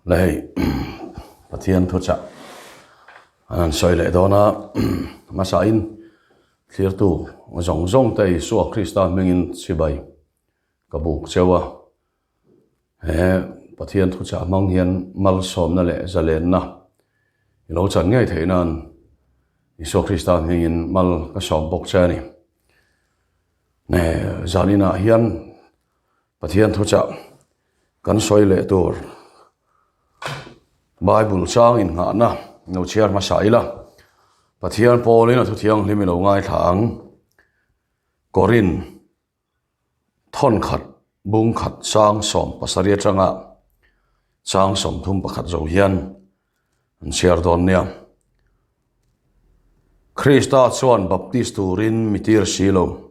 Le hei Pathian thuchah an han sawi leh dawn a, hmasain thlirtu zawng zawng te Isua Krista hmingin chibai ka buk cheu a. He Pathian thuchah hmang hian malsawmna leh zalenna i lo chan ngei theih nan Isua Krista hmingin mal ka sawm bawk che a ni. Zaninah hian Pathian thuchah kan sawi leh tur Bible chang inngahna lo chhiar hmasa ila, Pathian pawlin a thu thianghlim i lo ngaithla ang. Korin thawnkhat bungkhat chang 70 atanga chang 31 zo hian an chhiar dawn nia. Krista chuan Baptist turin mi tir si lo,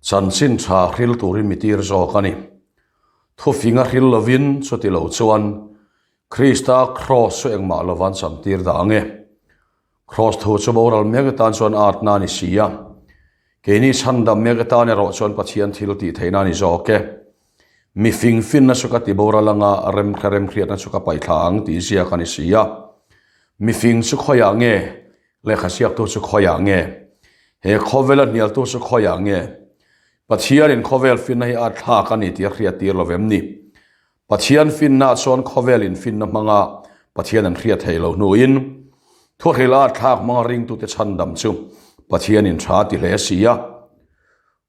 chanchin tha hril turin mi tir zawk a ni. Thufinga hril lovin chuti lo chuan Krista Kraws chu engmah lova an cham tir dah ang e. Kraws thu chu boral mek atan chuan atna a ni si a, keini chhandam mek atan erawh chuan Pathian thil tih theihna a ni zawk e. Mi fing finna chu ka ti boral anga remhre remhriatna chu ka paihthla ang tih ziak a ni si a. Mi fing chu khawiah nge? Lehkha siaktu chu khawiah nge? He khawvela hnialtu chu khawiah nge? Pathianin khawvel finna hi a thlak a ni tih a hriat tir lo vem ni? Pathian finna chuan khawvelin finna hmanga Pathian an hriat theih loh hnuin thuhrila thlak hmanga ringtute chhandam chu Pathianin tha ti hle si a.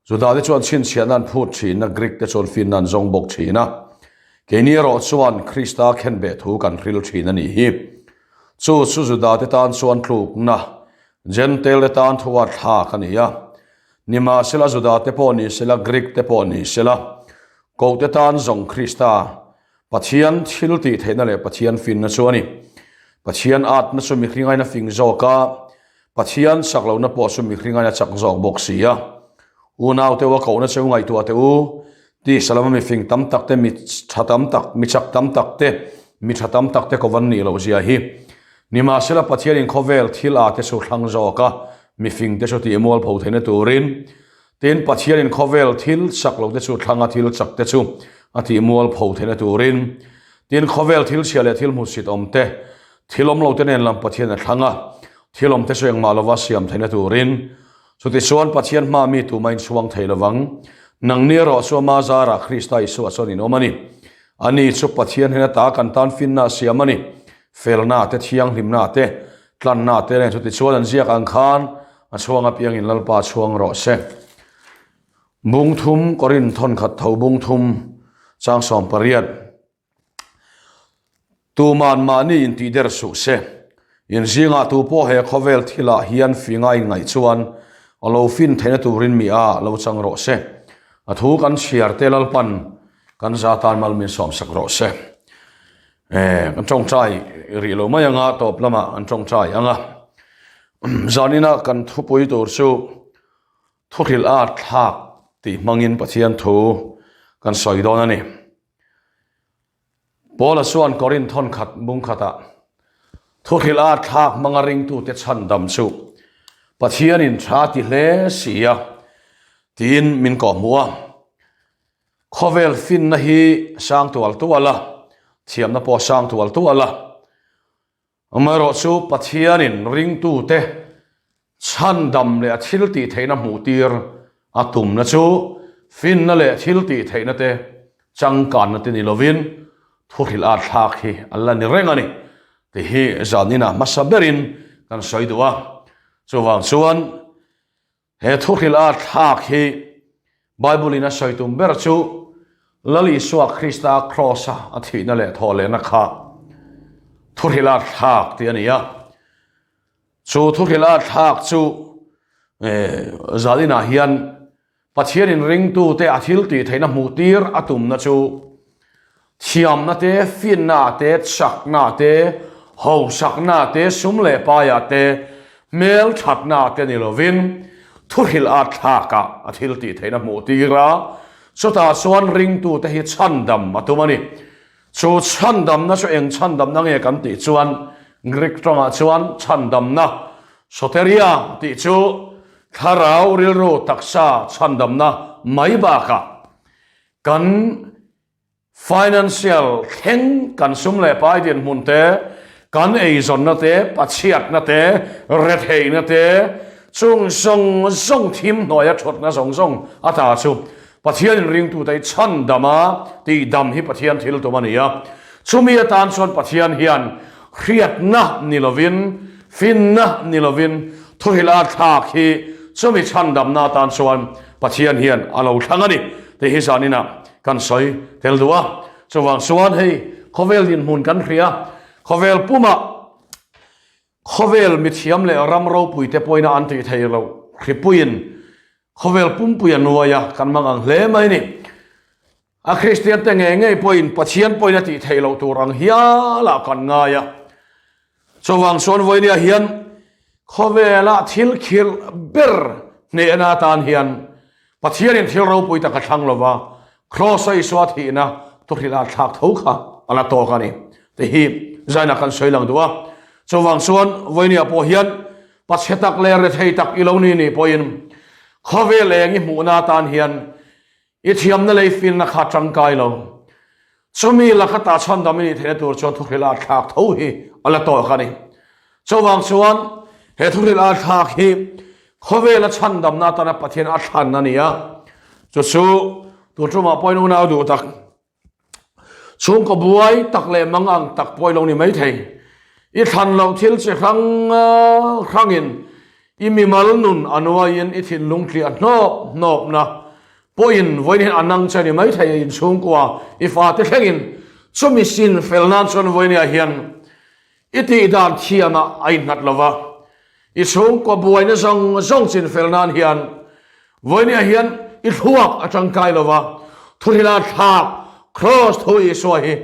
Juda te chuan chhinchhiahna an phut thin a, Greek te chuan finna an zawng bawk thin a. Keini erawh chuan Krista khenbeh thu kan hril thin a nih hi. Chu chu Juda te tan chuan tlukna, Gentail te tan thu a thlak a ni a. Nimahsela Juda te pawh ni sela, Greek te pawh ni sela, Koh te tan zawng Krista, Pathian thil tih theihna leh Pathian finna chu a ni. Pathian atna chu mihringain a fing zawk a, Pathian chak lohna pawh chu mihringain a chak zawk bawk si a. Unau teu a kohna cheu ngaihtuah teh u, tisa lama mifing tam tak te, mi tha tam tak, mi chak tam tak te, mi tha tam tak te ko van nih loh zia hi. Nimahsela Pathianin khawvel thil a te chu thlang zawk a, mifing te chu tih mualpho theihna turin Tin, Pathianin khawvel thil chak lo te chu thlanga thil chak te chu a tih mual pho theihna turin, tin, khawvel thil chhia leh thil hmusit awm te, thil awm lo te nen lam Pathian a thlang a, thil awm te chu engmah lova siam theihna turin. Chutichuan, Pathian hmaa mi tumah inchhuang thei lovang. Nangni erawh chu ama zarah Krista Isua chuan in awm a ni. Ani chu Pathian hnena ta kan tan finna a siam a ni. Felna te, thianghlimna te, tlanna te nen chutichuan an ziak ang khan A chhuang apiangin Lalpa chhuang rawh se. Bung thum Korin thawn khat tho bung thum chang 18. Tuman mahni intih der suh se. In zingah tu pawh he khawvel thilah hian finga in ngaih chuan a lo fin theihna turin mi a lo chang rawh se. A thu kan chhiar te Lalpan kan za tan mal min sawmsak rawh se. Kan tawngtai rih lo mai anga tawp lamah an tawngtai anga. Zanina kan thupui tur chu thuhrilh a thlak tih hmangin Pathian thu kan sawi dawn a ni. Paula chuan Korinth thawn khat bung khatah thuhrilh a thlak hmanga ringtute chhandam chu Pathianin tha ti hle si a tiin min kawhhmuh a. Khawvel finna hi sang tual tual a, thiamna pawh sang tual tual a. Amaherawhchu Pathianin ringtute chhandam leh a thil tih theihna hmuh tir a tumna chu finna leh thil tih theihna te changkanna te ni lovin thuhrilh at thlak hi an la ni reng a ni tih hi zaninah hmasa berin kan sawi duh a. Chuvang chuan He thuhrilh a thlak hi Bible in a sawi tum ber chu Lal Isua Krista Kraws a a thihna leh thawhlehna kha thuhrilh a thlak tih a ni a. Chu thuhrilh a thlak chu zaninah hian Pathianin ringtute a thil tih theihna hmuh tir a tumna chu thiamna te, finna te, chakna te, hausakna te, sum leh paia te, hmel thatna te ni lovin thuhrilh a thlakah a thil tih theihna hmuh tir a, chutah chuan ringtute hi chhandam a tum a ni. Chu chhandamna chu eng chhandamna nge kan tih chuan Greek tawngah chuan chhandamna, soteria, tih chu thlarau rilru taksa chhandamna mai bakah kan. Financial thleng kan sum leh pai dinhmun te, kan eizawnna te, pachhiatna te, retheihna te, chung zawng zawng thim hnuaia thutna zawng zawng a ta chu Pathianin ringtute hi chhandam a tihdam hi Pathian thil tum a ni a. Chumi atan chuan Pathian hian hriatna ni lovin, finna ni lovin thuhrilh a thlak hi chumi chhandamna atan chuan Pathian hian a lo thlang a ni tih hi zaninah kan sawi tel duh a. Chuvang chuan hei khawvel dinhmun kan hria, khawvel pumah khawvel mithiam leh ram ropuite pawhin an tih theih loh hripuiin khawvel pumpui a nuai a, kan mang ang hle mai a ni. A Kristian te ngei ngei pawhin Pathian pawhin a tih theih loh tur ang hialah kan ngai a. Chuvang chuan vawinia hian khawvela thil khirh ber hnehna atan hian Pathianin thil ropui tak a thlang lova, Kraws-a Isua thihna thuhrilh ah thlak tho kha a la tawk a ni tih hi zaina kan sawi lang duh a. Chuvang chuan vawinia pawh hian pachhe tak leh rethei tak i lo ni nih pawhin khawvel eng i hmuhna atan hian I thiamna lei filna kha tangkai lo. Chumi laka tah chhandam i nih theihna tur chuan thuhrilh a thlak tho hi a la tawk a ni. Chuvang chuan he thuhrilh a thlak hi khawvela chhandamna atana Pathian a thlan a ni a. Chu chu tun tumah pawhin unau duh tak Chhungkaw buai tak leh mang ang tak pawh i lo ni maithei. I thlan loh thil chi hrang hrangin i mimal nun a nuaiin i thinlung tliah hnawp hnawpna pawhin vawiin hian a nang che ni maithei a inchhungkua i fate thlengin chumi sin fel nan chuan vawinia hian I tih dan thiamah a innghat lo va, i chhungkaw buaina zawng zawng chinfel nan hian vawinia hian i thluak a tangkai lo va, thuhrilha thlak Kraws thu Isua hi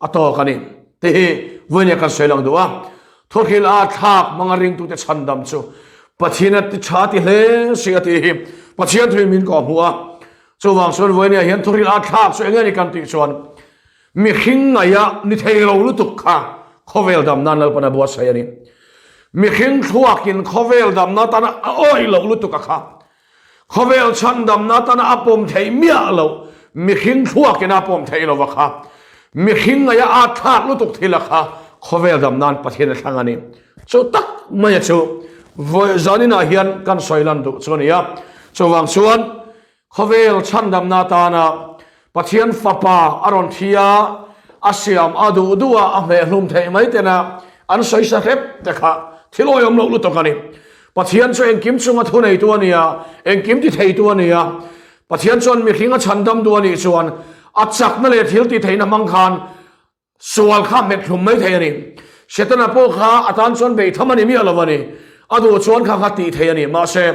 a tawk a ni tih hi vawinia kan sawi lang duh a. Thuhrilha thlak hmanga ringtute chhandam chu Pathian a ti tha ti hle si a tih hi Pathian thuin min kawhhmuh a. Chuvang chuan vawinia hian thuhrilha thlak chu enge ni kan tih chuan Mihring ngaia ni thei lo lutuk kha khawvel dam nan Lalpan a buatsaih a ni. Mihring thluakin khawvel damna atana a awih loh lutuk a kha. Khawvel chhan damna atana a pawm theih miah loh mihring thluakin a pawm theih lova kha. Mihring ngaia a thlak lutuk thil a kha khawvel dam nan Pathian a thlang a ni. Chu tak maia chu vawi zaninah hian kan sawi lan duh chu a ni a. Chuvang chuan Khawvel chhandamna atana Pathian Fapa a rawn thi a, a siam a duh duh a, a hmehhlum theih mai tena an sawi sa hrep te kha thil awihawm loh lutuk a ni. Pathian chu engkim chunga thuneitu a ni a, engkim ti theitu a ni a. Pathian chuan mihring a chhandam duh a nih chuan a chakna leh thil ti theihna hmang khan Sual kha hmet hlum mai thei a ni. Setana pawh kha a tan chuan beih tham a ni miah lo a ni. A duh chuan kha kha tih thei a ni. Mahse,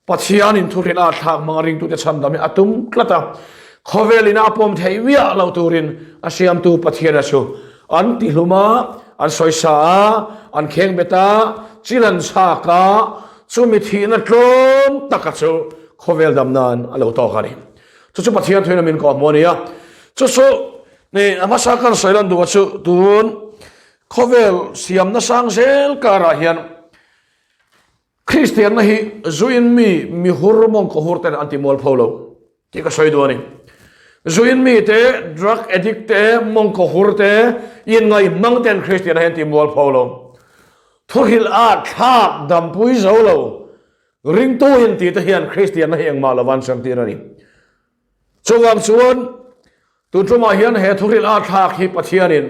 Pathianin thuhrilh a thlak hmanga ringtute chhandam hi a tum tlat a. Khawvel ina a pawm theih miah lo turin a siamtu Pathiana chu an ti hlum a, an sawisa a, an kheng bet a, chil an chhak a, chumi thihna tlawm taka chu khawvel dam nan a lo tawk a ni. Chu chu Pathian thuin a min kawhhmuh a ni a. Chu chu Ni, a hmasa kan sawi lan duh a chu tun khawvel siamna sang zel karah hian Kristianna hi zuin mi mihur mawngkaw hur ten an ti mual pho lo tih ka sawi duh a ni. Zuin mi te, drug addict te, mawngkaw hur te, inngaih hmang ten Kristianna hi an ti mual pho lo. Thuhrilh ah thlak dampui zo lo ringtu in tih te hian Kristianna hi engmah lo van siamtir a ni. Chuvang chuan tun tumah hian he thuhrilh a thlak hi Pathianin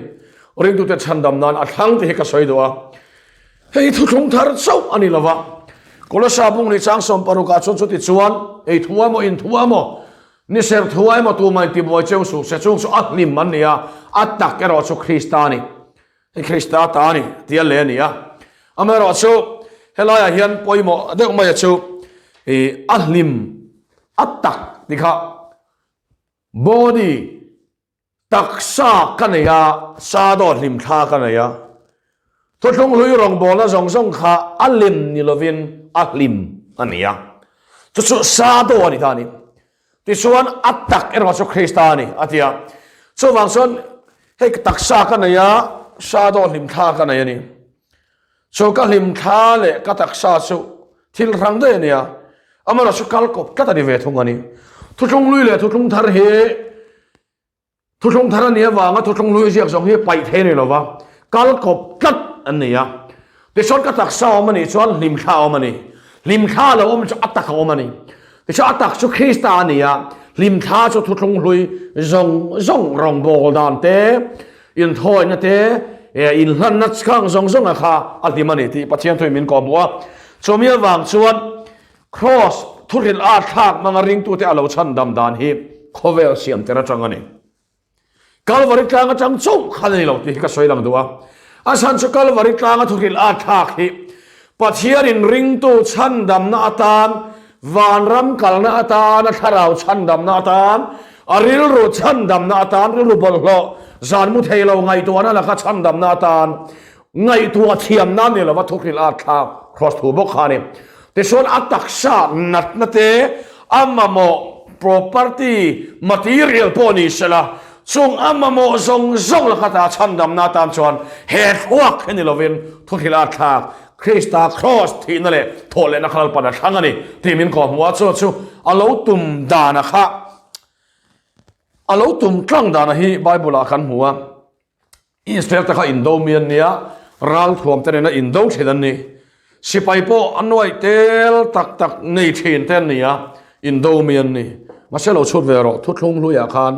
ringtute chhandam nan a thlang tih hi ka sawi duh a. Hei thuthlung thar chauh a ni lova. Kolosa bung ni chang 60 ah chuan chuti chuan ei thu emaw in thu emaw ni ser thu emaw tumah in tibuai cheu suh se chung chu a hlim an ni a, a tak erawh chu Krista a ni. Hei Krista ta a ni tia le a ni a. Amaherawhchu helaiah hian pawimawh deuh maia chu ih a hlim a tak ti kha body taksa ka nei a, sa dawt hlim thla ka nei a. Thuthlung hlui rawngbawlna zawng zawng kha a lem ni lovin a hlim a ni a. Chu chu sa daw a ni ta a ni. Tichuan a tak erawh chu Krista a ni, a ti a. Chuvang chuan hei taksa ka nei a, shadow hlimthla ka nei a ni. Chu ka hlimthla leh ka taksa chu thil hrang daih a ni a, amaherawhchu kal kawp tlat a ni ve thung a ni. Thuthlung hlui leh thuthlung thar hi. Thuthlung thar a nih avanga thuthlung hlui ziak zawng hi paih thei a ni lova, kal kawp tlat an ni a. Tichuan ka taksa awm a nih chuan hlimthla a awm a ni. Hlimthla lo awm chu a tak a awm a ni. Tichuan a tak chu Krista a ni a, hlimthla chu thuthlung hlui zawng zawng rawngbâwl dan te, inthawina te, inhlanna chhang zawng zawnga kha a hlim a ni tih Pathian thuin min kawhhmuh a. Chumi avang chuan Kraws thuhrilh a thlak hmanga ringtute a lo chhandam dan hi khawvel siam tir atang a ni. Kalvari tlang atang chauh khan a ni lo tih hi ka sawi lang duh a. A chhan chu Kalvari tlanga thuhrilh a thlak hi Pathianin ringtu chhandamna atan, vanram kalna atan, a thlarau chhandamna atan, a rilru chhandamna atan, rilru bawlhhlawh, zan mu thei lo ngaihtuahna laka chhandamna atan, Ngaihtuah thiamna a ni lova thuhrilh a thlak cross thu bawk kha a ni. Tichuan a taksa natna te, a mamawh property, material pawh ni sela, chung a mamawh zawng zawng laka ta chhandamna atan chuan he thluak hi ni lovin thuhrilh a thlak Krista cross thihna leh thawhlehna kha Lalpan a thlang a ni tih min kawhhmuh a, chu chu a lo tum dana kha a lo tum tlang dana hi Bible ah kan hmu a. Israel te kha indo mi an nia, ralthuam te nena indo thin an ni. Sipai pawh a nuaih tel tak tak nei thin te an ni a, indo mi an ni. Mahse lo chhut ve rawh, thuthlung hluiah khan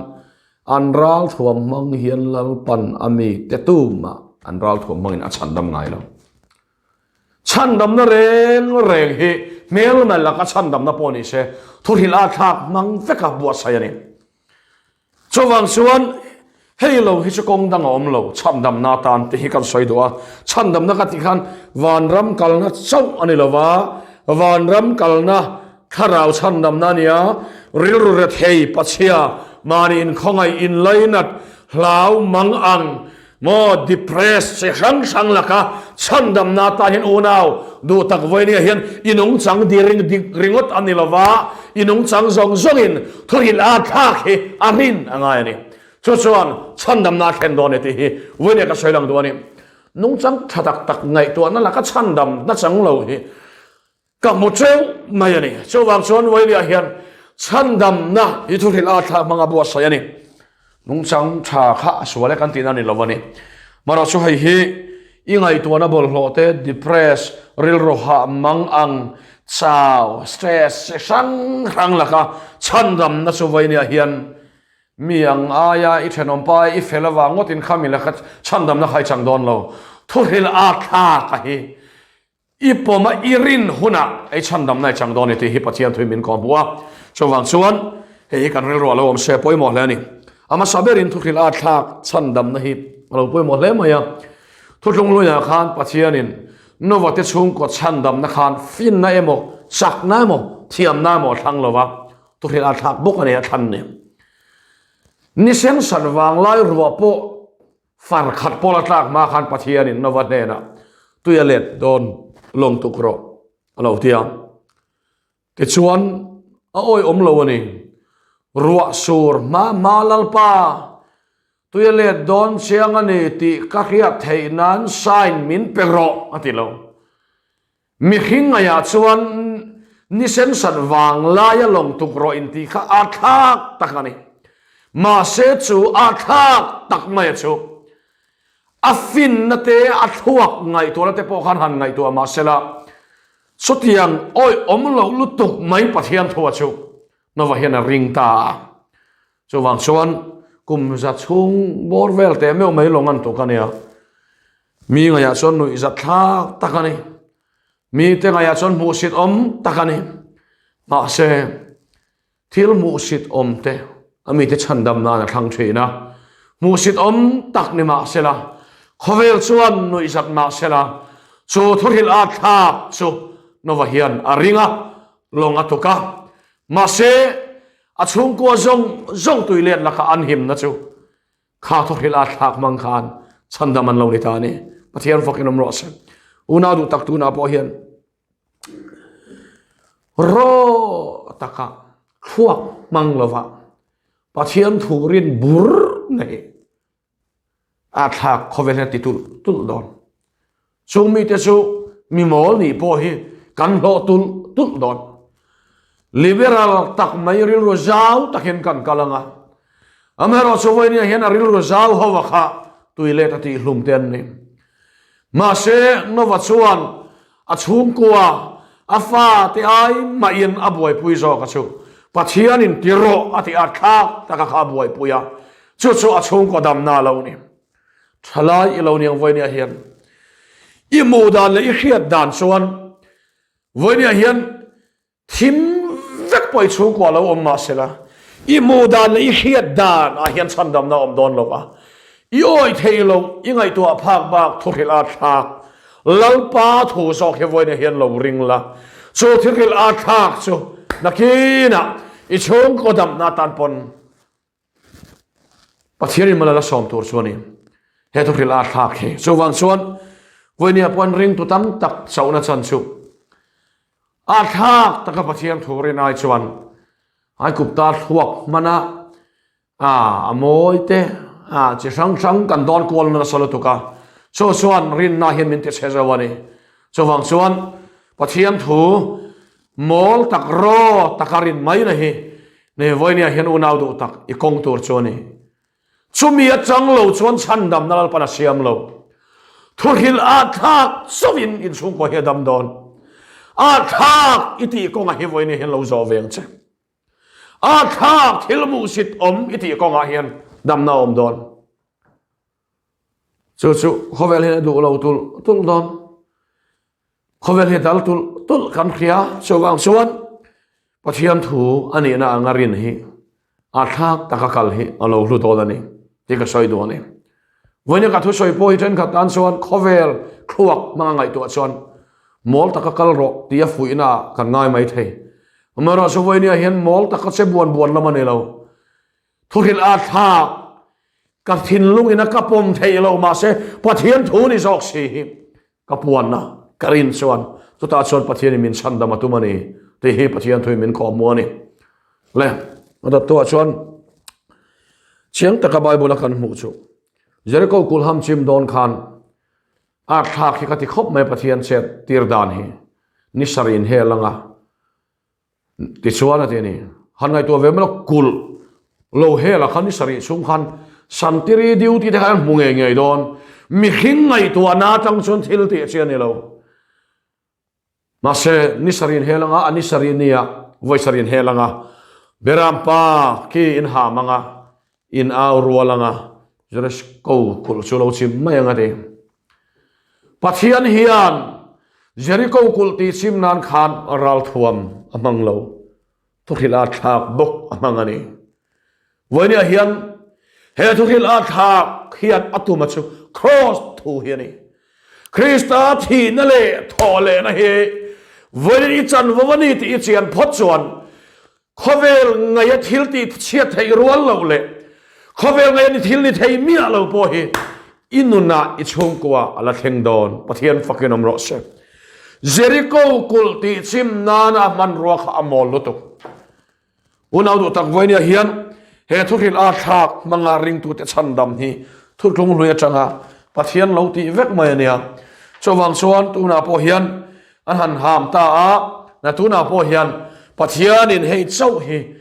an ralthuam hmang hian Lalpan a mi te tumah an ralthuam hmangin a chhandam ngai lo. Chhandamna reng reng hi hmelma laka chhandamna pawh ni se, thuhrilh a thlak hmang veka buatsaih a ni. Chuvang chuan hei lo hi chu kawng dang a awm lo, chhandamna atan tih hi kan sawi duh a. Chhandamna ka tih khan vanram kalna chauh a ni lo va, vanram kalna thlarau chhandamna a ni a, rilru rethei, pachhia, mahni inkhawngaih, inlainat, hlau, mang ang, Maw depressed chi hrang hrang laka chhandamna atan hian unau duh tak vawinia hian i nungchang diring dik ringawt a ni lova, i nungchang zawng zawngin thuhrilh a thlak hi a rin a ngai a ni. Chu chuan chhandamna a thlen dawn e tih hi vawinia ka sawi lang duh a ni. Nungchang tha tak tak ngaihtuahna laka chhandam nachang lo hi Ka hmu teuh mai a ni. Chuvang chuan Wailia hian chhandamna hi thuhrilh a thlak hmanga buatsaih a ni. Nungchang tha kha a sual e kan tihna a ni lo a ni. Marawh chu hei hi i ngaihtuahna bawlhhlawh te, depress, rilru hah mang ang, chau, stress chi hrang hrang laka chhandamna chu Wailia hian mi ang aia i thenawmpa i fel avang ngawtin kha mi laka chhandamna kha i chang dawn lo. Thuhrilh a thlak a hi I pawm a i rin hunah ei chhandamna i chang dawn i tih hi Pathian thuin min kawhhmuh a. Chuvang chuan hei hi kan rilru a lo awm se pawimawh hle a ni. A hmasa berin thuhrilh a thlak chhandamna hi a lo pawimawh hle mai a. Thuthlung luiah khan Pathianin Nova te chhungkaw chhandamna khan finna emaw, chakna emaw, thiamna emaw a thlang lo va, thuhrilh a thlak bawk a ni a thlan ni. Ni sensan vanglai ruah pawh Far khat pawla tlak hma khan Pathianin Nova hnenah tui a let dawn lawng tuk rawh a lo ti a. Tichuan a awihawm lo a ni. Ruah sur hma hma Lalpa tui a let dawn chiang a ni tih ka hriat theih nan sign min pe rawh a ti lo. Mihring ngaiah chuan ni sensat vang laia lawng tuk rawh intih kha a thlak tak a ni. Mahse chu a thlak tak maia chu a finna te a thluak ngaihtuahna te pawh khan han ngaihtuah mahsela chutiang awih awm loh lutuk mai Pathian thua chu Nova hian a ring ta a. Chuvang chuan kum za chhung bawr vel teh meuh mai lawng an tuk a nia. Mi ngaihah chuan nuih zat thlak tak a ni. Mite ngaihah chuan hmuhsit awm tak a ni. Mahse, thil hmuhsit awm te a mite chhandam nan a thlang thin a. Hmuhsit awm tak ni mahsela, khawvel chuan nuih zat mahsela, chu thuhrilh a thlak chu Nova hian a ring a, lawng a tuk a. Mahse, a chhungkua zawng zawng tui let laka an himna chu Kha thawhrilh a thlak hmang khan chhandam an lo ni ta a ni. Pathian fakin awm rawh se. Unau duh tak tunah pawh hian raw taka thluak hmang lova Pathian thu rin bur nei a thlak khawvel hian ti tulh tulh dawn. Chung mite chu mi mawl nih pawh hi kan hlawh tulh tulh dawn. Liberal tak mai rilru zau takin kan kal ang a. Amaherawhchu vawinia hian a rilru zau ho a kha tui let a tih hlum te an ni. Mahse, Nova chuan a chhungkua, a fa te ai mahin a buaipui zawk a chu. Pathianin ti rawh a tih a thlak taka kha a buaipui a, chu chu a chhungkaw damna a lo ni. Thalai i lo niang vawinia hian i hmuh dan leh i hriat dan chuan vawinia hian Thim vek pawh i chhungkua lo awm mah sela, i hmuh dan leh i hriat dan ah hian chhandamna a awm dawn lo va, i awih thei lo, i ngaihtuah phak bak thuhrilh a thlak Lalpa thu zawk hi vawiin hian lo ring la, chu thuhrilh a thlak chu nakinah i chhungkaw damna atan pawn Pathianin mal a la sawm tur chu a ni. He thuhrilh a thlak hi. Chuvang chuan vawinia pawh an ringtu tam tak chauhna chan chu a thlak taka Pathian thu rin ai chuan Aikupta thluak hmana a a mawi te a chi hrang hrang kan dawn kual nasa lutuk a. Chu chuan rinna hian min ti chhe zo a ni. Chuvang chuan Pathian thu Mawl tak raw taka rin mai na hi nei vawinia hian unau duh tak i kawng tur chu a ni. Chumi atang lo chuan chhandamna Lalpan a siam lo. Thuhrilh ah thlak chauhin inchhungkua hi a dam dawn. Ah thlak i tih kawngah hi vawinia hian lo zawh ve ang che. Ah thlak thil muhsit awm i tih kawngah hian damna a awm dawn. Chu chu khawvel hian a duh lo tulh tulh dawn. Khawvel hi dal tulh tulh kan hria, chuvang chuan Pathian thu a nihna anga rin hi a thlak taka kal hi a lo hlu dawn a ni tih ka sawi duh a ni. Vawiin ka thusawi pawh hi thenkhat tan chuan khawvel thluak hmanga ngaihtuah chuan mawl taka kal rawh tih a fuihna ah kan ngai mai thei. Amaherawhchu vawiin hian mawl taka che buan buan lam a ni lo. Thuhrilh a thlak ka thinlungin a ka pawm theih lo mahse Pathian thu ni zawk si hi Ka puanna ka rin chuan chutah chuan Pathianin min chhandam a tum a ni tih hi Pathian thuin min khawhmu a ni. Le, a dawttuah chuan chiang taka Bible a kan hmuh chu Jericho kulham chim dawn khan art thlak hi ka ti khawp mai Pathian chet tir dan hi ni sarih in hel anga Tichuan a ti a ni, Han ngaihtuah ve mai kulh lo hel ah khan ni sarih chhung khan Santiri duty te khan an hmu ngei ngei dawn. Mihring ngaihtuahna atang chuan thil tih chi a ni lo. Mahse, ni sarih in hel anga, a ni sarih nia vawi sarih in hel anga, Berampa khi in ham anga, in au rual anga, Jericho kulh chu lo chim mai ang a ti. Pathian hian Jericho kulh tih chim nan khan ralthuam a hmang lo, thuhrilh a thlak bawk a hmang a ni. Vawinia hian he thuhrilh a thlak hian a tuma chu Kraws thu hi a ni. Krista thihna leh thawhlehna hi vawiin i chanvo a ni tih i chian phawt chuan Khawvel ngaia thil tih chhiat theih rual loh leh khawvel ngaia ni thil ni thei miah lo pawh hi i nunah i chhungkua a la thleng dawn. Pathian fakin awm rawh se. Jericho kulh tih chim nana a hmanrua kha a mawl lutuk. Unau duh tak vawinia hian he thuhrilh a thlak hmanga ringtute chhandam hi thutlung hlui atanga Pathian lo tih vek mai a nia. Chuvang chuan tunah pawh hian An han ham ta a, na tunah pawh hian Pathianin hei chauh hi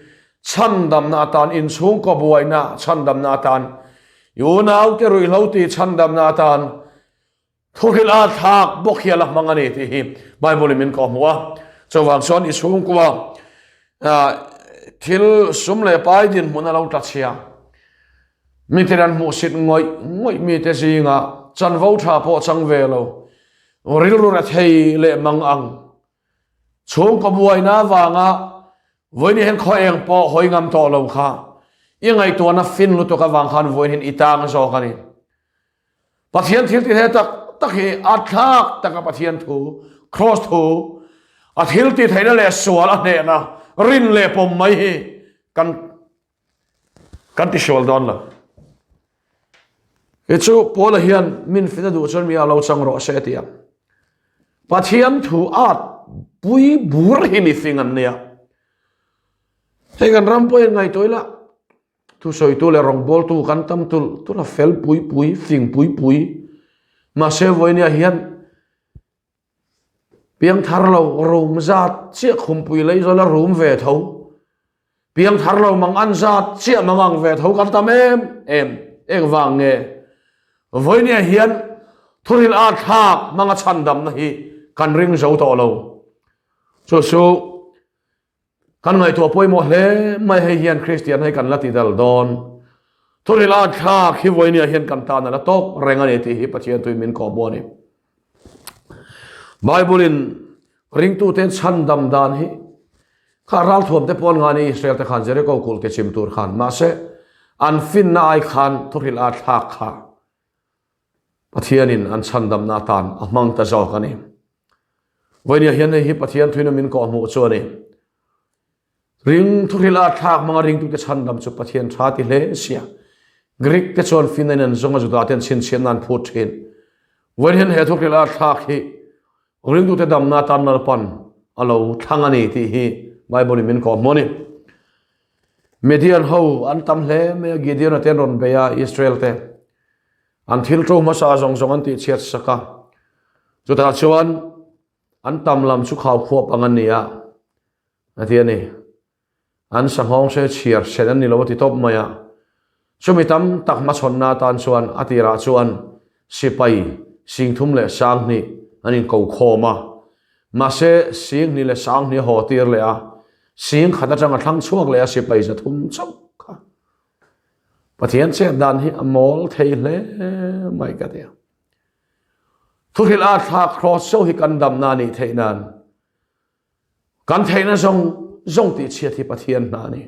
chhandamna atan, inchhungkaw buaina chhandamna atan, i unaute ruihhlo tih chhandamna atan thuhrilh a thlak bawk hi a la hmang a ni tih hi Bible-in min kawhhmuh a. Chuvang chuan i chhungkua thil sum leh pai dinhmun a lo tla chhia. Miten an hmuhsit ngawih ngawih mite zingah chanvo tha pawh chang ve lo. Rilru rethei leh mang ang. Chhungkaw buaina avanga vawiin hian khaw eng pawh hawi ngam tawh lo kha i ngaihtuahna fin lutuk avang khan vawiin hian i tang zawk a ni. Pathian thil ti thei tak tak hi a thlak taka Pathian thu, Kraws thu, a thil ti theihna leh sual a hnehna rin leh pawm mai hi kan Kan ti hrual dawn lo. Hi chu Paula hian min fina duh chuan mi a lo chang rawh se a ti a. Pathian thu at pui bur hi mi fing an nia. Hei kan ram pawhin ngaihtuah ila thusawitu leh rawngbawltu kan tam tulh tulh a fel pui pui fing pui pui mahse vawinia hian piangthar lo rum zat chiah khumpui lei zawla rum ve tho. Piangthar lo mang an zat chiah mang ang ve tho kan tam em em. Engvang nge? Vawinia hian thuril a thlak hmanga chhandamna hi kan ring zo tawh lo. Chu chu kan ngaihtuah pawimawh hle mai hei hian Kristian hei kan la ti dal dawn. Thuril a thlak hi vawinia hian kan tan a la tawk reng a ni tih hi Pathian tui min kawh buan a ni. Bible-in ringtuten chhandam dan hi kha ralthuam te pawh an ngai ni Israel te khan Jericho kulh te chim tur khan mahse an finna ai khan thuhrilh a thlak kha Pathianin an chhandamna atan a hmang ta zawk a ni. Vawinia hian hei hi Pathian thuina min kawh hmuh chu a ni. Ring thuhrilh a thlak hmanga ringtute chhandam chu Pathian tha ti hle sia. Greek te chuan finna in an zawng a Juda ten chhinchhiatna an phut thin. Vawiin hian he thuhrilh a thlak hi ringtute damna atan Lalpan a lo thlang a ni tih hi Bible in min kawhhmuh a ni. Midian ho an tam hle mai a, Gideon-a te an rawn bei a, Israel te an thil to hmasa zawng zawng an tihchhiat sak a. Chutah chuan an tam lam chu khau khuap ang an ni a. A ti a ni. An sanghawng se chhiar sen an ni lo a ti tawp mai a. Chumi tam tak hmachhawnna atan chuan a tirah chuan sipai singthum leh sanghnih an inko khawm a. Mahse, singhnih leh sanghnih a haw tir leh a, sing khat atang a thlang chhuak leh a sipai zathum chauh kha. Pathian chet dan hi a mawl thei hle mai ka ti a. Thuhrilh a thlak cross chauh hi kan damna a nih theih nan Kan theihna zawng zawng tih chhiat hi Pathian hna a ni.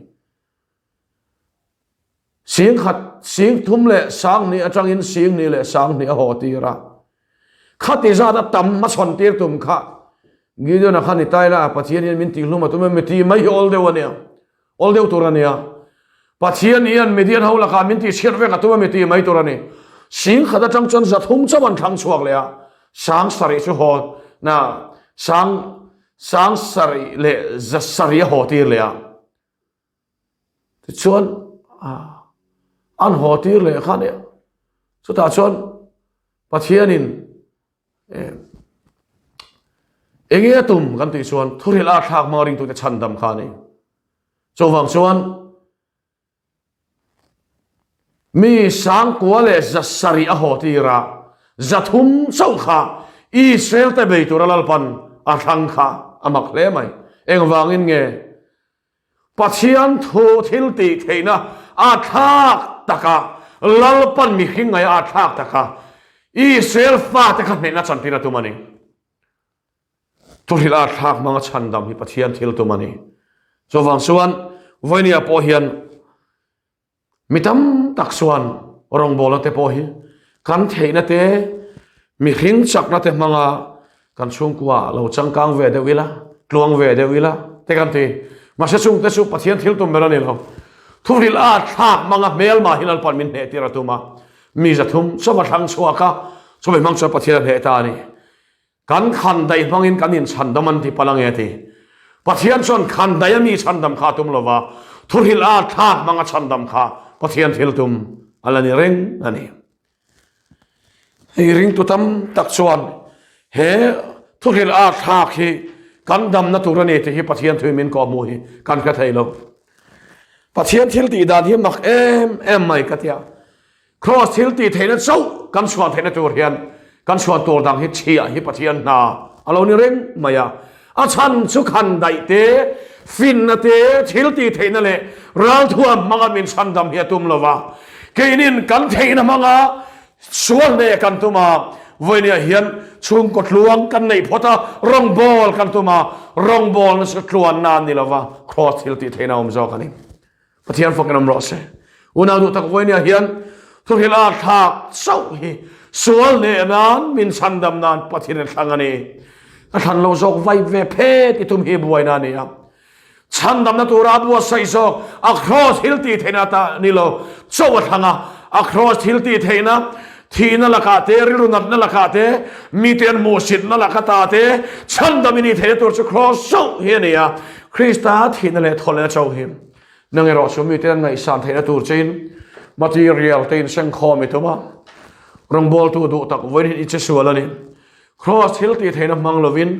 Singkhat, singthum leh sanghnih atangin singhnih leh sanghnih a haw tir a. Khati zat a tam hmachhawn tir tum kha Gideon-a khan i tai la, Pathian hian min tihhlum a tum em? Mi tih mai hi awl deuh a nia. Awl deuh tur a nia. Pathian hian Midian ho lakah min tihchhiat vek a tum a mi tih mai tur a ni. Singkhat atang chuan zathum chauh an thlang chhuak leh a, sang sarih chu haw na sang sang sarih leh za sarih a haw tir leh a. Tichuan an haw tir leh kha nia. Chutah chuan Pathianin Enge a tum kan tih chuan thuril a thlak hmanga ringtute chhandam kha a ni. Chuvang chuan mi sangkua leh za sarih a haw tir a, zathum chauh kha Israel te bei tura Lalpan a thlang kha a mak hle mai. Engvangin nge Pathian thu thil tih theihna a thlak taka Lalpan mihring ngaia a thlak taka Israel fate kha hnehna chantir a tum a ni. Thuhrilh a thlak hmanga chhandam hi Pathian thil tum a ni. Chuvang chuan vawinia pawh hian Mi tam tak chuan rawngbawlna te pawh hi kan theihna te, mihring chakna te hmanga kan chhungkua lo changkang ve deuh ila, tluang ve deuh ila te kan ti. Mahse chungte chu Pathian thil tum ber a ni lo. Thuhrilh a thlak hmanga hmelma hi Lalpan min hneh tir a tum a, mi zathum chawva thlang chhuak a, chumi hmang chuan Pathian a hneh ta a ni. Kan khandaih hmangin kan inchhandam an ti palh ange a ti. Pathian chuan khandaih a mi chhandam kha a tum lova, thuhrilh a thlak hmanga chhandam kha Pathian thil tum a la ni reng a ni. Hei ringtu tam tak chuan he thuhrilh a thlak hi kan damna tur a ni tih hi Pathian thui min kawhhmuh hi kan hre thei lo. Pathian thil tih dan hi mak em em mai ka tia. Kraws thil tih theihna chauh kan chhuan theihna tur hian kan chhuan tur dang hi chhiah hi Pathian hna a lo ni reng mai a. A chhan chu khan daih te, finna te, thil tih theihna leh ralthuam hmanga min chhandam hi a tum lo va. Keinin kan theihna hmanga sual hneh kan tum a, vawinia hian chhungkaw tluang kan neih phawt a, rawngbâwl kan tum a, rawngbâwlna chu tluanna a ni lo va, kraws thil tih theihna a awm zawk a ni. Pathian fakin awm rawh se. Unau duh tak vawinia hian thuhrilh a thlak chauh hi sual hneh nan min chhandam nan Pathian a thlang a ni. Ka thlan lo zawk vai ve phet i tum hi buaina a ni a. Chhandamna tura a buatsaih zawk a kraws thil tih theihna ta ni lo chauh a thlang a. A kraws thil tih theihna thihna lakah te, rilru natna lakah te, mite an hmuhsitna laka ta te, chhandam i nih theihna tur chu kraws chauh hi a ni a. Krista thihna leh thawhlehna chauh hi nang erawh chu mite an ngaihsan theihna tur chein material te insengkhawm i tum a, rawngbawltu duh tak vawiin hi i che sual a ni. Kraws thil tih theihna hmang lovin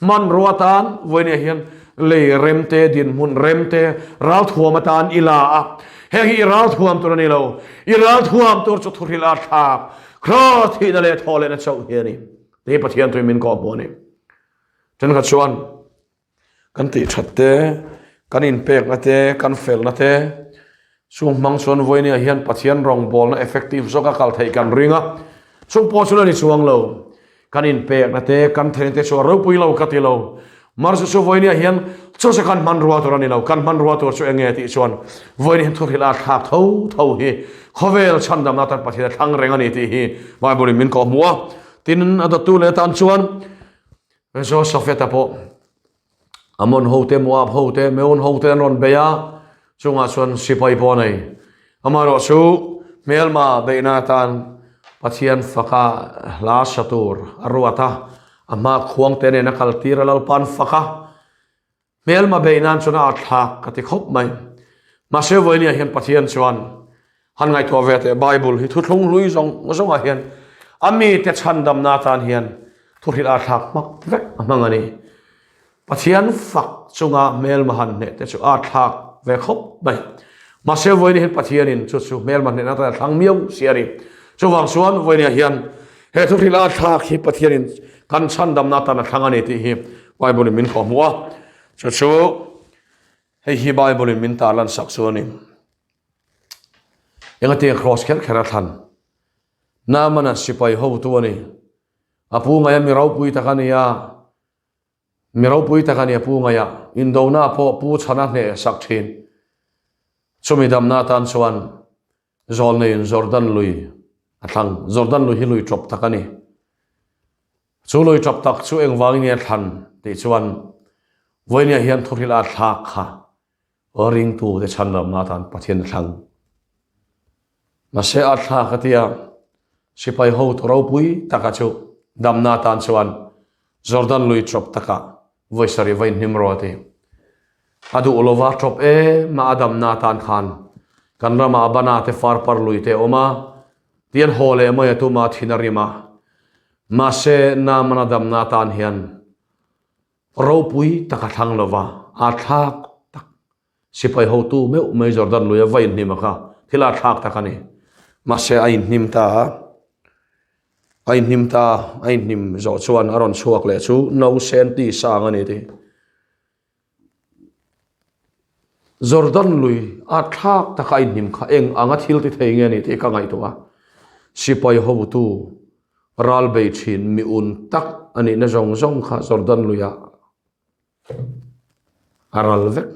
hmanrua tan vawiin ah hian Lei rem te, dinhmun rem te ralthuam atan i la a. Heng hi i ralthuam tur a ni lo. I ralthuam tur chu thuhrilh a thlak, Kraws thihna leh thawhlehna chauh hi a ni. Tih hi Pathian thuin min kawhhmuh a ni. Thenkhat chuan kan tih that te, kan inpekna te, kan felna te chung hmang chuan vawinia hian Pathian rawngbawlna effective zawka kal theih kan ring a, chung pawh chu la ni chuang lo. Kan inpekna te, kan theihna te chu a ropui lo ka ti lo. Mahse chu vawinia hian chu chu kan hmanrua tur a ni lo. Kan hmanrua tur chu eng nge tih chuan vawinia hian thuhrilh a thlak tho tho hi khawvel chhandamna atan Pathian a thlang reng a ni tih hi Bible in min kawhhmuh a. Tin, a dawttu leh atan chuan Josafeta pawh Amon hote, Moab hote, Meon hote an rawn bei a, chungah chuan sipai pawh a nei. Amaherawhchu hmelma beihna atan Pathian faka hla sa tur a ruat a, a hma khuangte nen a kaltir a Lalpa'n fak a. Hmelma beih nan chuan a atthlak ka ti khawp mai. Mahse vawinia hian Pathian chuan han ngaihtuah ve teh Bible hi thuthlung hlui zawng zawngah hian a mite chhandamna atan hian thuhrilh a thlak hmak vek a hmang a ni. Pathian fak chunga hmelma han hneh te chu a thlak ve khawp mai. Mahse vawinia hian Pathianin chu chu hmelma hnehna atan a thlang miau si a ni. Chuvang chuan vawinia hian He thuhrilh a thlak hi Pathianin kan chhandamna atan a thlang a ni tih hi Bible-in min kawhhmuh a. Chu chu hei hi Bible-in min tarlan sak chu a ni. Engati cross kher kher a thlan? Naamana sipai hotu a ni. A pu ngaia mi ropui tak a ni a. Mi ropui tak a ni a pu ngaia. Indona pawh pu chhana hneh sak thin. Chumi damna atan chuan Zawlneiin Jordan lui a thlang. Jordan lui hi lui tawp tak a ni. Chu lui tawp tak chu engvangin nge a thlan tih chuan vawinia hian thuhrilh a thlak kha ringtute chhan lamna atan Pathian a thlang. Mahse a thlak a tia sipai hotu ropui taka chu damna atan chuan Jordan lui tawp takah Vawi sarih va inhnim rawh a ti. A duh lova tawp em a a damna atan khan kan ramah a bana te far par lui te a awm a, tian haw leh mai a tum a thin a rim a. Mahse Naaman a damna atan hian ropui tak a thlang lova, aa thlak tak. Sipai hotu meuh mai Jordan lui a va inhnim a kha thil a thlak tak a ni. Mahse a inhnim ta a, a inhnim ta a, a inhnim zawh chuan a rawn chhuak leh chu no sen ti sang a ni tih. Jordan lui a thlak taka a inhnim kha eng anga thil ti thei nge ni tih ka ngaihtuah a. Sipai hotu ral bei thin mi un tak a nihna zawng zawng kha Jordan luiah A ral vek.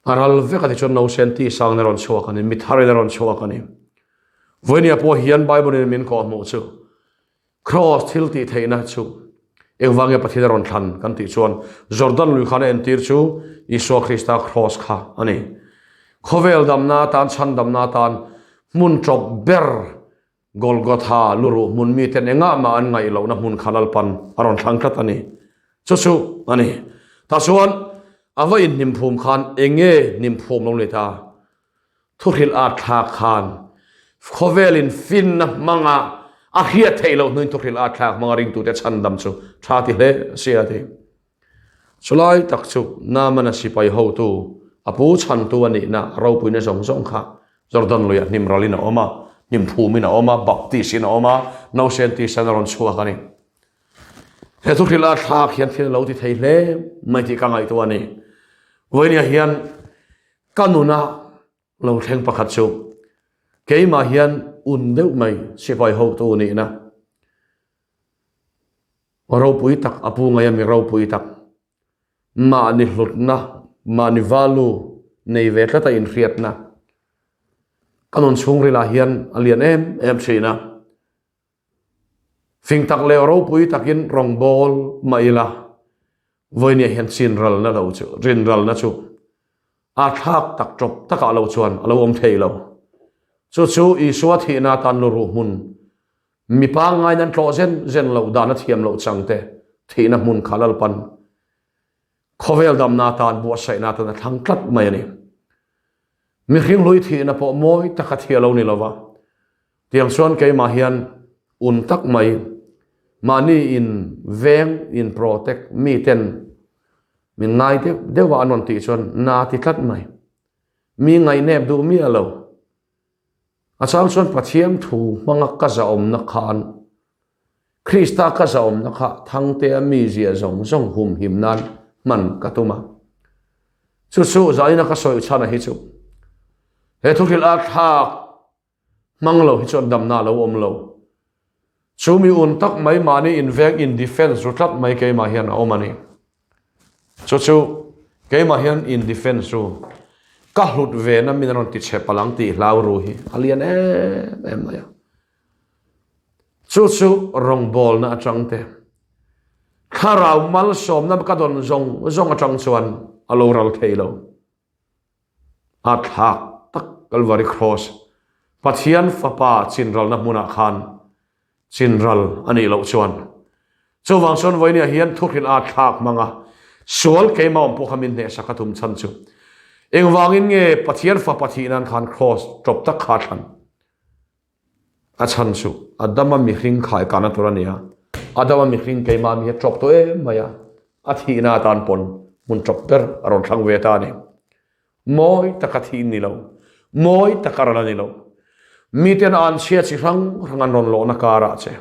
A ral vek a ti chuan nausen tih sang in a rawn chhuak a ni, mi thar in a rawn chhuak a ni. Vawinia pawh hian Bible in min kawhhmuh chu Kraws thil tih theihna chu engvang nge Pathian a rawn thlan kan tih chuan Jordan lui khan a entir chu Isua Krista Kraws kha a ni. Khawvel damna atan chhandamna atan hmun tawp ber Golgotha luruh hmun miten engah mah an ngaih lohna hmun kha Lalpan a rawn thlang tlat a ni. Chu chu a ni. Tah chuan a va inhnim phum khan eng nge hnim phum lo ni ta? Thuhrilh at thlak khan khawvelin finna hmanga a hriat theih loh hnuin thuhrilh at thlak hmanga ringtute chhandam chu tha ti hle si a ti. Chulai tak chu Naamana sipai hotu, a pu chhantu a nihna ropuina zawng zawng kha Jordan luiah hnim ralin a awm a, hnim phumin a awm a, baptis-in a awm a, nausen tisan a rawn chhuak a ni. He thuhrilh a thlak hian thil a lo ti thei hle mai tih ka ngaihtuah a ni. Vawinia hian ka nuna lo thleng pakhat chu keimah hian un deuh mai sipai hotu nihna Ropui tak a pu ngai a mi ropui tak. Mahni hlutna, mahni value nei ve tlat a inhriatna ka nun chhungrilah hian a lian em em thin a. Fing tak leh ropui takin rawngbâwl mah ila vawinia hian chinralna lo chu, rinralna chu a thlak tak tawp takah lo chuan a lo awm thei lo. Chu chu Isua thihna atan luruh hmun Mi pangngai nan tlawh zen zen loh dan a thiam loh chang te thihna hmun kha Lalpan khawvel damna atan buatsaihna atan a thlang tlat mai a ni. Mihring hlui thihna pawh mawi taka thi a lo ni lova, tiang chuan keimah hian un tak mai mahni in veng in protect miten. Min ngai deuh deuh a an rawn tih chuan na ti tlat mai. Mi ngaihnep duh miah lo. A chang chuan Pathian thu hmanga ka zahawmna khan Krista ka zahawmna kha Thangtea mizia zawng zawng humhim nan hman ka tum a. Chu chu zaina ka sawi chhan a hi chu he thuhrilh a thlak hmang lo hi chuan damna a lo awm lo. Chu mi un tak mai mahni inveng in defense ru tlat mai keimah hian a awm a ni. Chu chu keimah hian in defense ru ka hlut ve na min a rawn ti chhe palh ang tih hlau ru hi a lian em em mai a. Chu chu rawngbawlna atang te, thlarau malsawmna ka dawn zawng zawng atang chuan a lo ral thei lo. A thlak tak Kalvari Kraws, Pathian Fapa chinralna hmunah khan chinral a nih loh chuan chuvang chuan vawinia hian thuhrilh a thlak hmang a, sual keimah awm pawh kha min hnehsak a tum chhan chu engvangin nge Pathian Fapa thih nan khan Kraws tawp tak kha a thlan? A chhan chu Adama mihring khai kana tur a ni a, Adama mihring keimah mi hi a tawp tawh em mai a, a thihna atan pawn hmun tawp ber a rawn thlang ve ta a ni. Mawi taka thih ni lo, mawi taka ral a ni lo. Miten an chhia chi hrang hrang an rawn lawhna karah che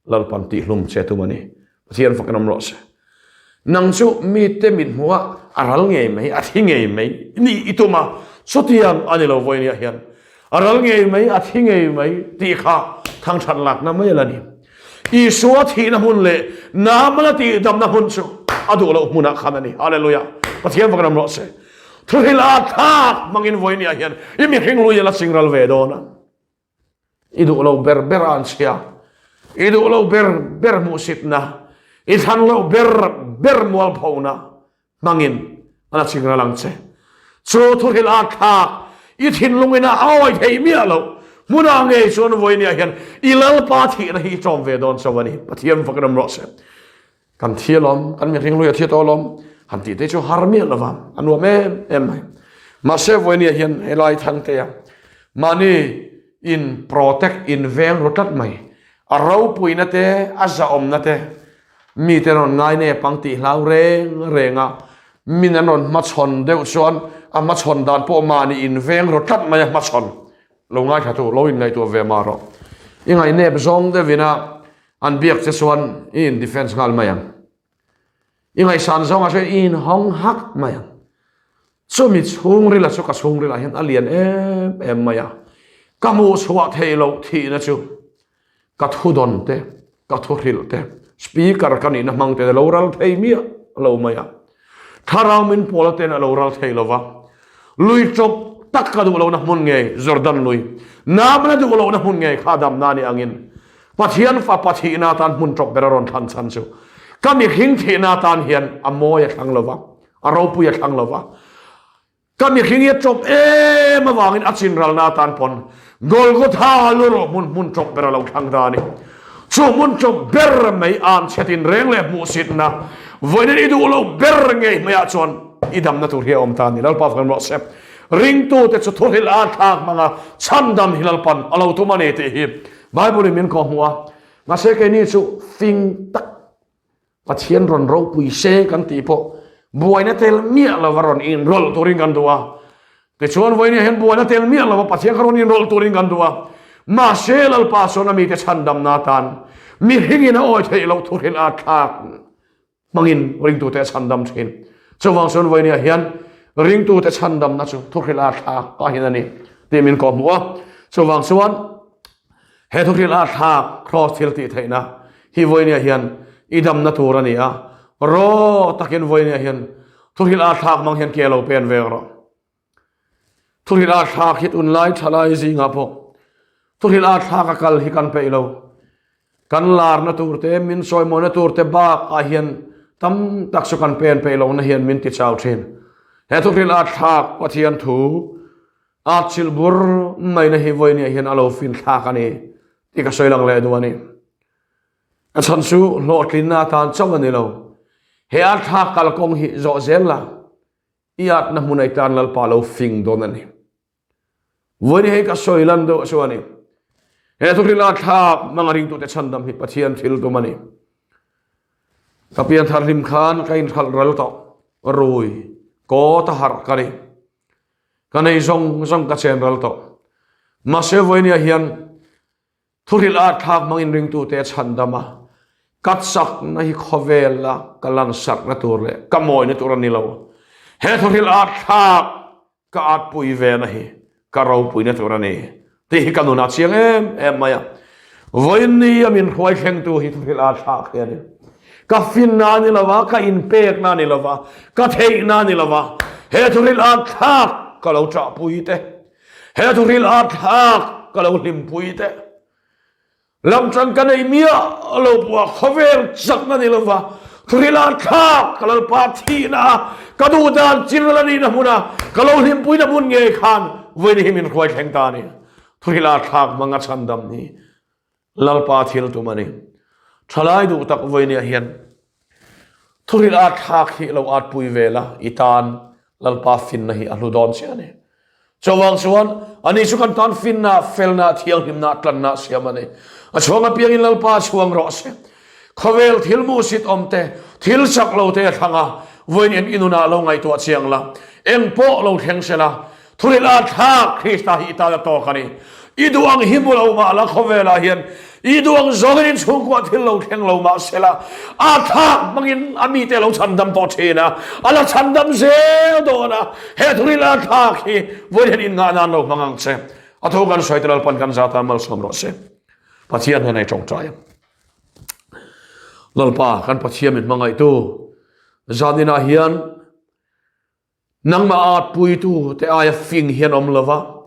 Lalpan tihhlum che tum a ni. Pathian fakin awm rawh se. Nang chu mite mit hmuh a, a ral ngei mai, a thi ngei mai ni i tum a, chutiang a ni lo vawinia hian. A ral ngei mai, a thi ngei mai tih kha thangthat lakna mai a la ni. Isua thihna hmun leh Naamana tihdamna hmun chu a duh loh hmunah khan a ni. Hallelujah! Pathian fakin awm rawh se. Thuhrilh a thlak hmangin vawinia hian i mihring lui a la chingral ve dawn a. I duh lo ber ber a an chhia. I duh lo ber ber hmuhsitna, i thlan loh ber ber mualphona hmangin a la chingral ang che. Chu thuhrilh a thlak i thinlungin a awi thei miah loh hmunah ngei chuan vawinia hian i Lalpa thihna hi i tlawm ve dawn chauh a ni. Pathian fak ram rawh se. Kan thi alawm, kan mihring lui a thi tawh alawm, han tih te chu har miah lova, a nuam em em mai. Mahse vawinia hian helai Thangtea mahni in protect in veng ru tlat mai, a ropuina te, a zahawmna te, mite an rawn ngai nep ang tih hlau reng reng a, min an rawn hmachhawn deuh chuan a hmachhawn dan pawh mahni in veng ru tlat mai a hmachhawn lo ngaithla tu lo inngaihtuah ve mah rawh. I ngaihnep zawng deuhin a An biak che chuan i in defense nghal mai ang. I ngaihsan zawngah chuan i in hawng hak mai ang. Chumi chhungrila chu ka chhungrilah hian a lian em em mai a. Ka hmuh chhuah theih loh thihna chu ka thudawn te, ka thuhrilh te, speaker ka nihna hmang te lo ral thei miah lo mai a. Thlarau min pawla ten a lo ral thei lo va. Lui ṭawp tak ka duh lohna hmun ngei Jordan lui, Naamana duh lohna hmun ngei kha damna ni angin Pathian fapa thihna atan hmun ṭawp ber a rawn thlan chhan chu ka mihring thihna atan hian a mawi a thlang lo va, a ropui a thlang lo va. Ka mihring hi a ṭawp em avangin a chinralna atan pawn Golgotha lu rawh hmun hmun ṭawp ber a lo thlang ta a ni. Chu hmun ṭawp ber mai an chhetin reng leh hmuhsitna vawiin i duh lo ber ngei hmaiah chuan i damna tur hi a awm ta a ni. Lalpa fak rawh se. Ringtute chu thuhrilh a thlak hmanga chhandam hi Lalpan a lo tum a ni tih hi Bible in min kawhhmuh a. Mahse keini chu fing tak Pathian rawn ropui se kan tih pawh buaina tel miah lova rawn inrawlh turin kan duh a. Tichuan vawiin hian buaina tel miah lova Pathian kha rawn inrawlh turin kan duh a. Mahse Lalpa chuan a mite chhandamna atan mihringin a awi theih loh thuhrilh a thlak hmangin ringtute a chhandam thin. Chuvang chuan vawiin hian ringtute chhandamna chu thuhrilh a thlak pahin a ni tih min kawhhmuh a. Chuvang chuan He thuhrilh a thlak Kraws thil tih theihna hi vawinia hian i damna tur a ni a, raw takin vawinia hian thuhrilh a thlak hmang hian ke lo pen ve rawh. Thuhrilh a thlak hi tunlai thalai zingah pawh thuhrilh a thlak a kal hi kan peih lo. Kan larna tur te, min sawimawina tur te bakah hian tam tak chu kan pen peih lohna hian min ti chau thin. He thuhrilh a thlak Pathian thu A chilh bur maina hi vawinia hian a lo fin thlak a ni tih ka sawi lang leh duh a ni. A chhan chu hlawhtlinna atan chauh a ni lo. He a thlak kalkawng hi zawh zel la, i atna hmun ai tan Lalpa lo fing dawn a ni. Vawinia hei ka sawi lan deuh chu a ni. He thuhril a thlak hmanga ringtute chhandam hi Pathian thil tum a ni. Ka pianthar hlim khan ka inhralh ral tawh. Rui kawt a harh ka ni. Ka nei zawng zawng ka chen ral tawh. Mahse vawinia hian Thuhrilh a thlak hmangin ringtute a chhandam a, ka chakna hi khawvela ka lansakna tur leh ka mawina tur a ni lo. He thuhrilh a thlak ka atpui vena hi ka ropuina tur a ni tih hi ka nunah chiang em em mai a. Vawiin a min hruai thlengtu hi thuhrilh a thlak hi a ni. Ka finna a ni lo va, ka inpekna a ni lo va, ka theihna a ni lo va, he thuhrilh a thlak ka lo ṭahpui te, He thuhril a thlak ka lo hlimpui teh. Lamṭang ka nei miah lo pawh a khawvel chakna ni lova thuhril a thlak ka Lalpa thihna a ka duh dan chinral a nihna hmuna ka lo hlimpuina hmun ngei khan vawiin hi min hruai thleng ta a ni. Thuhril a thlak hmanga chhandam hi Lalpa thil tum a ni. Thalai duh tak vawinia hian thuril at thlak hi lo at pui ve la, i tan Lalpa finna hi a hlu dawn chiah a ni. Chuvang chuan ani chu kan tan finna, felna, thianghlimna, tlanna siam a ni. A chhuang apiangin Lalpa chhuang rawh se. Khawvel thil muhsit awm te, thil chak lo te a thlang a, vawiin en i nunah lo ngaihtuah chiang la, eng pawh lo thleng se la, Thuril a thlak Krista hi i tan a tawk a ni. I duh ang hi hmu lo mah la khawvelah hian i duh ang zawngin in chhungkuah thil lo thleng lo mah se la, a thlak hmangin a mite a lo chhandam tawh thin a, a la chhandam zel dawn a, he thuril a thlak hi vawiin hian inngah nan lo hmang ang che. A tho kan sawi te Lalpan kan za tan malsawm rawh se. Pathian hian ei tawngtai ang. Lalpa kan Pathian min hmangaihtu zaninah hian Nangmah at puitu te aia fing hian awm lova,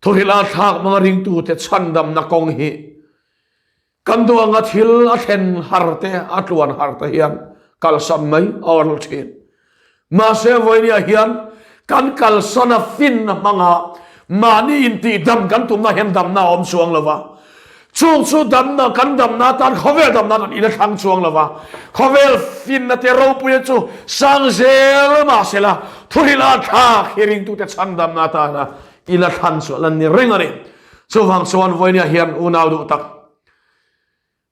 thuhrilh a thlak hmanga ringtu te chhandamna kawng hi kan duh anga thil a thlen har te, a tluan har te hian kalsan mai a awrl thin. Mahse vawinia hian kan kalsan a finna hmanga mahni intihdam kan tumna hian damna a awm chuang lova, Chung chu damna, kan damna atan khawvel damna atan in a thlang chuang lo va, khawvel finna te ropuia chu sang zel mahsela thuhrilh a thlak hi ringtute chhan damna atana i la thlan chu a la ni reng a ni. Chuvang chuan vawinia hian unau duh tak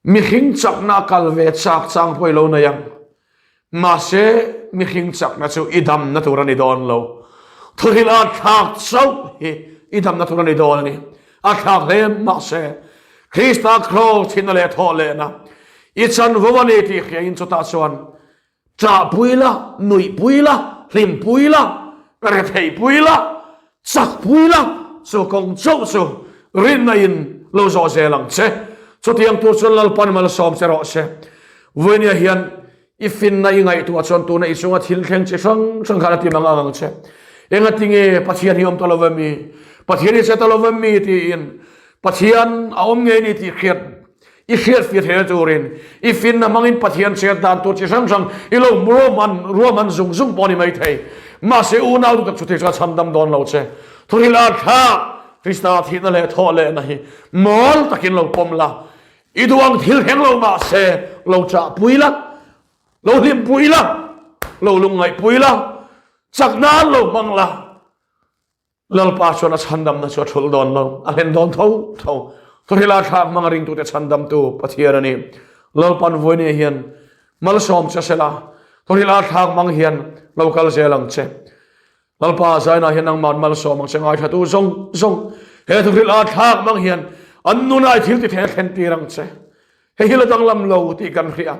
mihring chakna a kal ve chak chang pawh i lo nei ang. Mahse, mihring chakna chu i damna tur a ni dawn lo. Thuhrilh a thlak chauh hi i damna tur a ni dawn a ni. A thlak hle mahse, Krista kraws thinna leh thawh lehna i chanvo a ni tih hriain chutah chuan ṭahpui la, nuihpui la, hlimpui la, retheihpui la, Chakpui la, chu kawng chauh chu rinna in lo zawh zel ang che. Chutiang tur chuan Lalpan malsawm che rawh se. Vawinia hian i finna i ngaihtuah chuan tuna i chunga thil thleng chi hrang hrang khan a ti mang ang ang che. Engatinge Pathian hi awm ta lo ve mi? Pathian hi che ta lo ve mi? tiin Pathian a awm ngei ni tih hriat I hriat fir hle turin i finna hmangin Pathian chet dan tur chi hrang hrang i lo ruahman ruahman zung zung pawh a ni mai thei. Mahse unau duh tak chuti chuan chhandam dawn lo che. Thuril a thlak Krista thihna leh thawh lehna hi mawl takin lo pawm la. I duh ang thil thleng lo mahse lo chahpui la, lo hlimpui la, lo lungngaihpui la, chak nan lo hmang la. Lalpa chuan a chhandamna chu a thulh dawn lo, a hlen dawn tho tho. Thuhrila thlak hmanga ringtute chhandamtu Pathian a ni. Lalpan vawinia hian malsawm che sela, thuhrila thlak hmang hian lo kal zel ang che. Lalpa zainah hian nangman malsawm ang che ngaithlatu zawng zawng he thuhrila thlak hmang hian an nunai thil ti thei a thlen tir ang che. Hei hi la danglam lo tih kan hria.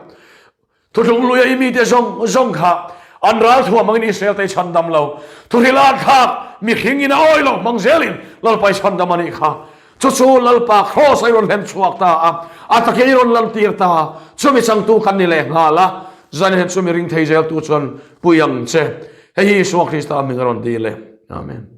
Thutlung luia i mite zawng zawng kha an ral thuam angin Israel te i chhandam lo. Thuhril a thlak mihring in a awi lo hmang zelin Lalpa i chhandam a nih kha. Chu chu Lalpa Kraws a i rawn hlen chhuak ta a, a takin i rawn lantir ta a, chumi changtu kan ni leh nghal a, zan hian chumi ring thei zeltu chuan pui ang che. Hei hi Isua Krista hming a rawn dil e. Amen.